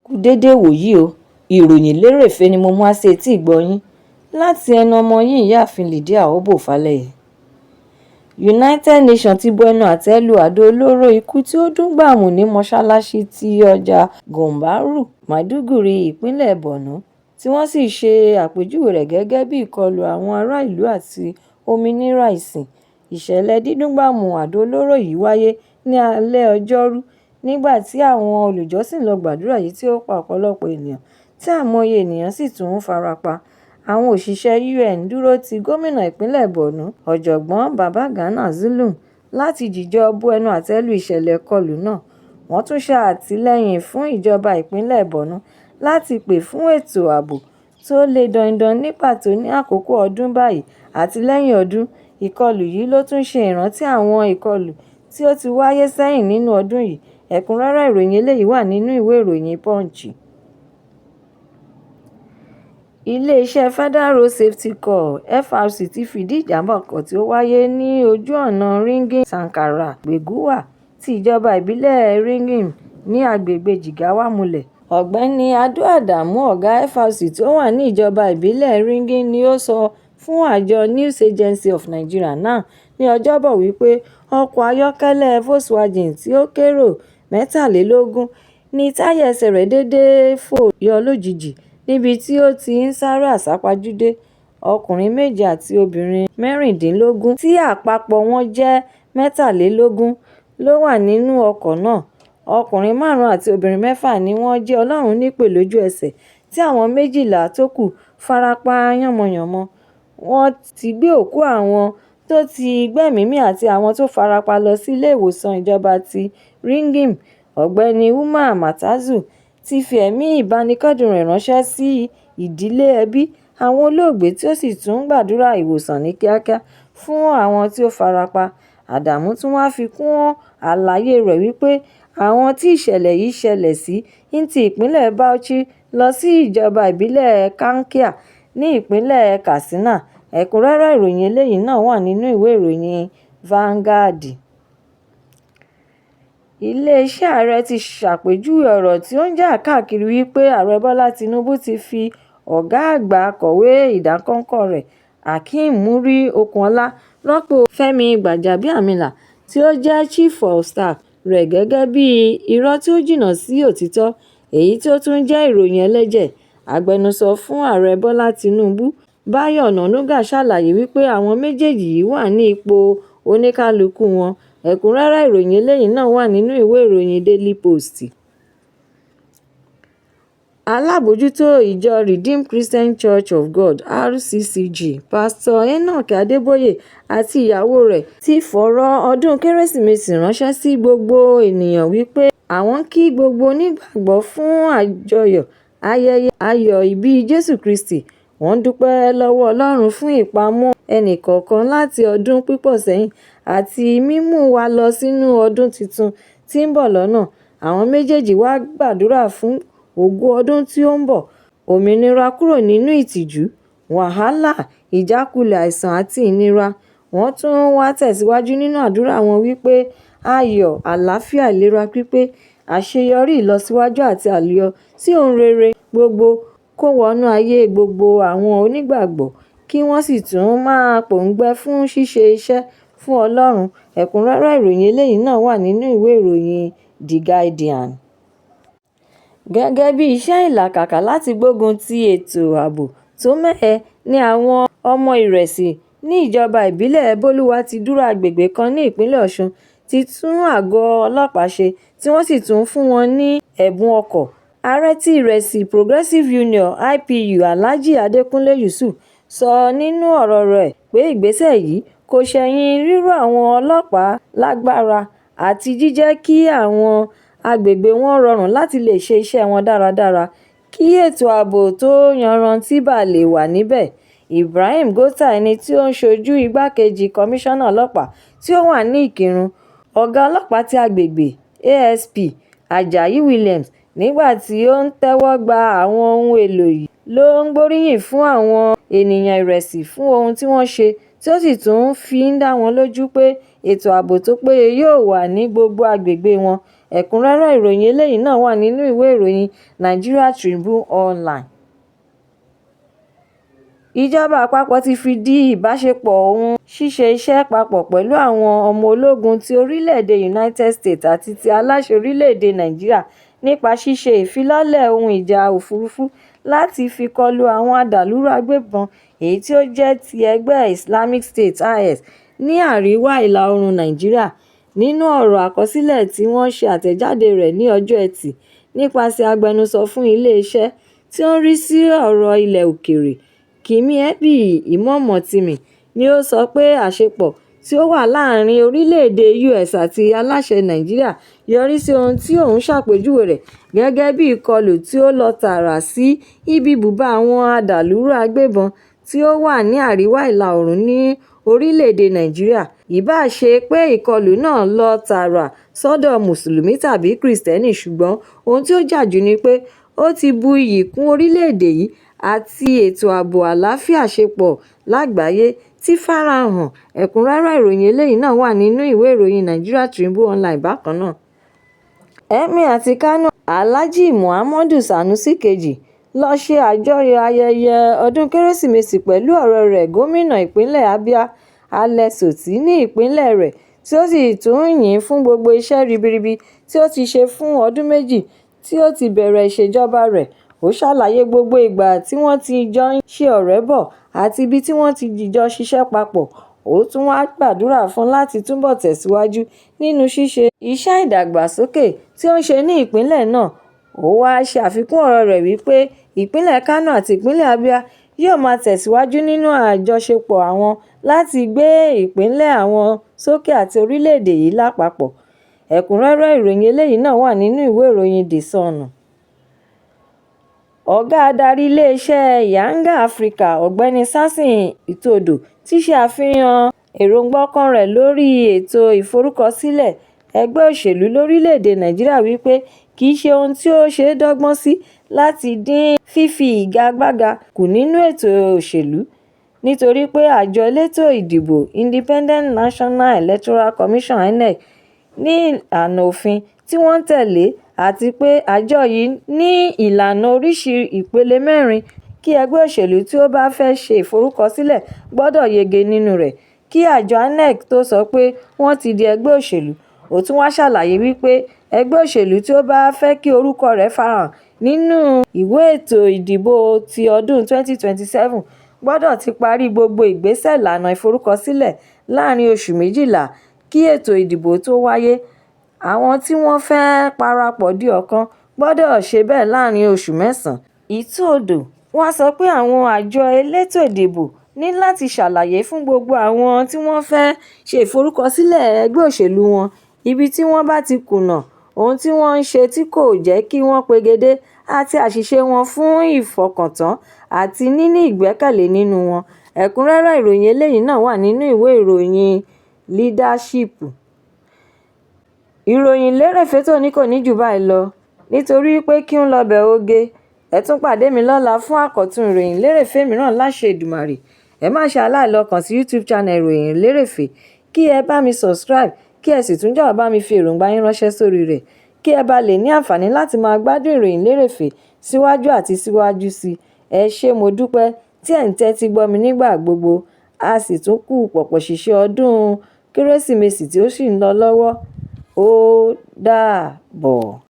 Kú déédé ìwòyí o. Ìròyìn lérèfé ni mo mú wá sí etí ìgbọ́ yín láti ẹnu ọmọ yín, Ìyáàfin Lydia Obò Falẹyẹ. United Nations ti bu ẹnu àtẹ́ lu àdó olóró ikú tí ó dún gbàmù ní mọ́ṣáláṣí ti ọjà Gamboru, Maiduguri, ìpínlẹ̀ Borno, tí wọ́n sì ṣe àpèjúwe rẹ̀ gẹ́gẹ́ bí ìkọlù àwọn ará ìlú sí òmìnira ìsìn. Ìṣẹ̀lẹ̀ dídúngbàmù àdó olóró yìí wáyé ní alẹ́ Ọjọ́rú nígbà tí àwọn olùjọ́sìn lọ gbàdúrà, èyí tí ó pa ọ̀pọ̀lọpọ̀ ènìyàn tí àìmọye ènìyàn sì tún farapa. Àwọn òṣìṣẹ́ UN dúró ti gómìnà ìpínlẹ̀ Borno, Ọ̀jọ̀gbọ́n Babagana Zulum, láti jìjọ bu ẹnu àtẹ́ lu ìṣẹ̀lẹ̀ ìkọlù náà. Wọ́n tún ṣe àtìlẹ́yìn fún ìjọba ìpínlẹ̀ Borno láti pè fún ètò ààbò tó le daindain ní pàtó ní àkókò ọdún báyìí àti lẹ́yìn ọdún. Ìkọlù yìí ló tún ṣe ìrántí àwọn ìkọlù tí ó ti wáyé sẹ́yìn nínú ọdún yìí. Ẹ̀kúnrẹ́rẹ́ ìròyìn eléyìí wà nínú ìwé ìròyìn Punch. Iléeṣẹ́ Federal Road Safety Corps (FRC) ti fìdí ìjàm̀bá ọkọ̀ tí ó wáyé ní ojú ọ̀nà Ringim-Sankara Gbéguwà ti ìjọba ìbílẹ̀ Ringim ní agbègbè Jigawa múlẹ̀. Ọ̀gbẹ́ni Ado Adamu, ọ̀gá FRC tí ó wà ní ìjọba ìbílẹ̀ Ringim ni ó sọ fún àjọ News Agency of Nigeria (NAN) ní Ọjọ́bọ̀ wípé ọkọ̀ ayọ́kẹ́lẹ́ Volkswagen tí ó kérò 23 ní táyà ẹsẹ̀ rẹ̀ dédé fò yọ lójijì níbi tí ó ti ń sáré àsápajúdé. Ọkùnrin méje àti obìnrin 16 tí àpapọ̀ wọn jẹ́ 23 ló wà nínú ọkọ̀ náà. Ọkùnrin márùn-ún àti obìnrin mẹ́fà ni wọ́n jẹ́ Ọlọ́run nípè lójú ẹsẹ̀ tí àwọn 12 tó kù fara pa yánnayànna. Wọ́n ti gbé òkú àwọn tó ti gbẹ́mìí-mì àti àwọn tó fara pa lọ sí ilé-ìwòsàn ìjọba ti Ringim. Ọ̀gbẹ́ni Umar Matazu ti fi ẹ̀mí ìbánikẹ́dùn rẹ̀ ránṣẹ́ sí ìdílé ẹbí àwọn olóògbé tí ó sì tún gbàdúrà ìwòsàn ní kíákíá fún àwọn tí ó fara pa. Adamu tún wá fi kún àlàyé rẹ̀ wípé àwọn tí ìṣẹ̀lẹ̀ yìí ṣẹlẹ̀ sí ń ti ìpínlẹ̀ Bauchi lọ sí ìjọba ìbílẹ̀ Kankia ní ìpínlẹ̀ Katsina. Ẹ̀kúnrẹ́rẹ́ ìròyìn eléyìí náà wà nínú ìwé ìròyìn Vanguard. Iléeṣẹ́ ààrẹ ti ṣàpèjúwe ọ̀rọ̀ tí ó ń jà káàkiri wípé Ààrẹ Bọ́lá Tinubu ti fi ọ̀gá àgbà akọ̀wé ìdákọ́ńkọ́ rẹ̀, Hakeem Muri Okunola, rọ́pò Fẹ́mi Gbàjàbíàmílà tí ó jẹ́ Chief of Staff rẹ̀ gẹ́gẹ́ bí irọ́ tí ó jìnnà sí òtítọ́, èyí tí ó tún jẹ́ ìròyìn ẹlẹ́jẹ̀. Agbẹnusọ fún Ààrẹ Bọ́lá Tinubu, Báyọ̀ Ọ̀nànúgà ṣàlàyé wípé àwọn méjèèjì yìí wà ní ipò oníkálukú wọn. Ẹ̀kúnrẹ́rẹ́ ìròyìn eléyìí náà wà nínú ìwé ìròyìn Daily Post. Alábòójútó ìjọ Redeemed Christian Church of God (RCCG), Pastor Enoch Adébóyè àti ìyàwó rẹ̀ ti fọ̀rọ̀ ọdún Kérésìmesì ránṣẹ́ sí gbogbo ènìyàn wípé àwọn ń kí gbogbo onígbàgbọ́ fún àjọyọ̀ ayẹyẹ ayọ̀ ìbí Jésù Kristi. Wọ́n dúpẹ́ lọ́wọ́ Ọlọ́run fún ìpamọ́ ẹnìkọ̀ọ̀kan láti ọdún pípọ̀ sẹ́yìn àti mímú wa lọ sínú ọdún tuntun tí ń bọ̀ lọ́nà. Àwọn méjèèjì wá gbàdúrà fún ògo ọdún tí ó ń bọ̀, òmìnira kúrò nínú ìtìjú, wàhálà, ìjákulẹ̀, àìsàn àti ìnira. Wọ́n tún wá tẹ̀síwájú nínú àdúrà wọn wípé ayọ̀, àlàáfíà, ìlera pípé, àṣeyọrí, ìlọsíwájú àti àlùyọ sí ohun rere gbogbo kó wọnú ayé gbogbo àwọn onígbàgbọ́ kí wọ́n sì tún máa pòǹgbẹ fún ṣíṣe iṣẹ́ fún Ọlọ́run. Ẹ̀kúnrẹ́rẹ́ ìròyìn eléyìí náà wà nínú ìwé ìròyìn The Guardian. Gẹ́gẹ́ bí iṣẹ́ ìlàkàkà láti gbógun ti ètò ààbò tó mẹ́hẹ ní àwọn ọmọ Ìrẹsì ní ìjọba ìbílẹ̀ Bólúwátidúró agbègbè kan ní ìpínlẹ̀ Ọ̀ṣun ti tún àgọ́ ọlọ́pàá ṣe tí wọ́n sì tún fún wọn ní ẹ̀bùn ọkọ̀. Ààrẹ ti Ìrẹsì Progressive Union (IPU), Alhaji Adekunle Yusuf, sọ nínú ọ̀rọ̀ rẹ̀ pé ìgbésẹ̀ yìí kò ṣẹ̀yìn ríró àwọn ọlọ́pàá lágbára àti jíjẹ́ kí àwọn agbègbè wọn rọrùn láti lè ṣe iṣẹ́ wọn dáradára kí ètò ààbò tó yanrantí bá lè wà níbẹ̀. Ibrahim Gota, ẹni tí ó ń ṣojú igbákejì kọmíṣánná ọlọ́pàá tí ó wà ní Ìkìrun, ọ̀gá ọlọ́pàá ti agbègbè, ASP Ajayi Williams, nígbà tí ó ń tẹ́wọ́ gba àwọn ohun èlò yìí ló ń gbóríyìn fún àwọn ènìyàn Ìrẹsì fún ohun tí wọ́n ṣe tí ó sì tún fi ń dá wọn lójú pé ètò ààbò tó péye yóò wà ní gbogbo agbègbè wọn. Ẹ̀kúnrẹ́rẹ́ ìròyìn eléyìí náà wà nínú ìwé ìròyìn Nigeria Tribune Online. Ìjọba àpapọ̀ ti fìdí ìbáṣepọ̀ òun ṣíṣe iṣẹ́ papọ̀ pẹ̀lú àwọn ọmọ ológun ti orílẹ̀-èdè United States àti ti aláṣẹ orílẹ̀-èdè Nàìjíríà nípa ṣíṣe ìfilọ́lẹ̀ ohun ìjà òfurufú láti fi kọlu àwọn adàlúrú agbébọn èyí tí ó jẹ́ ti ẹgbẹ́ Islamic State (IS) ní àríwá ìlà-oòrùn Nàìjíríà. Nínú ọ̀rọ̀ àkọsílẹ̀ tí wọ́n ṣe àtẹ̀jáde rẹ̀ ní ọjọ́ Ẹtì nípasẹ̀ agbẹnusọ fún ilé-iṣẹ́ tí ó ń rí sí ọ̀rọ̀ ilẹ̀ òkèèrè, Kimiẹ́bì Ìmọ̀mọ̀tìmí ni ó sọ pé àṣepọ̀ tí ó wà láàrin orílẹ̀-èdè US àti aláṣẹ Nàìjíríà yọrí sí ohun tí òun ṣàpèjúwe rẹ̀ gẹ́gẹ́ bí ìkọlù tí ó lọ tààrà sí ibi ibùba àwọn adàlúrú agbébọn tí ó wà ní àríwá ìlà-oòrùn ní orílẹ̀-èdè Nàìjíríà, ìbáà ṣe pé ìkọlù náà lọ tààrà sọ́dọ̀ Mùsùlùmí tàbí Kìrìtẹ́nì, ṣùgbọ́n ohun tí ó jà jù ni pé ó ti bu iyì kún orílẹ̀-èdè yìí àti ètò ààbò àlàáfíà-ṣepọ̀ lágbàáyé ti farahàn. Ẹ̀kúnrẹ́rẹ́ ìròyìn eléyìí náà wà nínú ìwé ìròyìn Nigeria Tribune Online bákan náà. Emir ti Kano Alhaji Muhammadu Sanusi II ló ṣe àjọyọ̀ ayẹyẹ ọdún Kérésìmesì pẹ̀lú ọ̀rẹ́ rẹ̀ gómìnà ìpínlẹ̀ Abia Alex Otti ní ìpínlẹ̀ rẹ̀ tí ó sì tún yìn ín fún gbogbo iṣẹ́ ribiribi tí ó ti ṣe fún ọdún méjì tí ó ti bẹ̀rẹ̀ ìṣèjọba rẹ̀. Ó ṣàlàyé gbogbo ìgbà tí wọ́n ti jọ ń ṣe ọ̀rẹ́ bọ̀ àti ibi tí wọ́n ti dìjọ ṣiṣẹ́ papọ̀. Ó tún wáá gbàdúrà fún un láti túbọ̀ tẹ̀síwájú nínú ṣíṣe iṣẹ́ ìdàgbàsókè tí ó ń ṣe ní ìpínlẹ̀ náà. Ó wáá ṣe àfikún ọ̀rọ̀ rẹ̀ wípé ìpínlẹ̀ Kano àti ìpínlẹ̀ Abia yóò máa tẹ̀síwájú nínú àjọṣepọ̀ àwọn láti gbé ìpínlẹ̀ àwọn sókè àti orílẹ̀-èdè yìí lápapọ̀. Ẹ̀kúnrẹ́rẹ́ ìròyìn eléyìí náà wà nínú ìwé ìròyìn The Sun. Ọ̀gá adarí iléeṣẹ́ Yanga Africa, Ọ̀gbẹ́ni Samson Itodo ti ṣe àfihàn èròǹgbà ọkàn rẹ̀ lórí ètò ìforúkọsílẹ̀ ẹgbẹ́ òṣèlú lórílẹ̀-èdè Nàìjíríà wípé kìí ṣe ohun tí ó ṣeé dọ́gbọ́n sí láti dín fífigagbága kù nínú ètò òṣèlú nítorí pé àjọ elétò ìdìbò Independent National Electoral Commission (INEC) ní ìlànà òfin tí wọ́n ń tẹ̀lé àti pé àjọ yìí ní ìlànà oríṣii ìpele mẹ́rin kí ẹgbẹ́ òṣèlú tí ó bá fẹ́ ṣe ìforúkọsílẹ̀ gbọ́dọ̀ yege nínú rẹ̀ kí àjọ INEC tó sọ pé wọ́n ti di ẹgbẹ́ òṣèlú. Ó tún wáá ṣàlàyé wípé ẹgbẹ́ òṣèlú tí ó bá fẹ́ kí orúkọ rẹ̀ farahàn nínú ìwé ètò ìdìbò ti ọdún 2027 gbọ́dọ̀ ti parí gbogbo ìgbésẹ̀ ìlànà ìforúkọsílẹ̀ láàrin oṣù méjìlá kí ètò ìdìbò tó wáyé. Àwọn tí wọ́n fẹ́ẹ́ parapọ̀ di ọ̀kan gbọ́dọ̀ ṣe bẹ́ẹ̀ láàrin oṣù mẹ́sàn-án. Itodo wàá sọ pé àwọn àjọ elétò ìdìbò ní láti ṣàlàyé fún gbogbo àwọn tí wọ́n fẹ́ẹ́ ṣe ìforúkọsílẹ̀ ẹgbẹ́ òṣèlú wọn ibi tí wọ́n bá ti kùnà, ohun tí wọ́n ń ṣe tí kò jẹ́ kí wọ́n pegedé àti àṣìṣe wọn fún ìfọkàntàn àti níní ìgbẹ́kẹ̀lé nínú wọn. Ẹ̀kúnrẹ́rẹ́ ìròyìn eléyìí náà wà nínú ìwé ìròyìn Leadership. Ìròyìn lérèfé tòní kò ní jù báyìí lọ nítorí pé kí ń lọbẹ̀ oge. Ẹ tún pàdé mi lọ́la fún àkọ́tún ìròyìn lérèfé mìíràn láṣẹ Èdùmàrè. Ẹ má ṣe aláìlọ kàn sí YouTube channel ìròyìn lérèfé kí ẹ bá mi subscribe kí ẹ sì tún jọ̀wọ́ bá mi fi èròǹgbà yín ránṣẹ́ sórí rẹ̀ kí ẹ bá lè ní àǹfààní láti máa gbádùn ìròyìn lérèfé síwájú àti síwájú sí i. Ẹ ṣé, mo dúpẹ́ tí ẹ̀ ń tẹ́tí gbọ́ mi nígbà gbogbo. A sì tún kú pọ̀pọ̀ṣìnṣìn ọdún Kérésìmesì tí ó sì ń lọ lọ́wọ́. Ó dàbọ̀.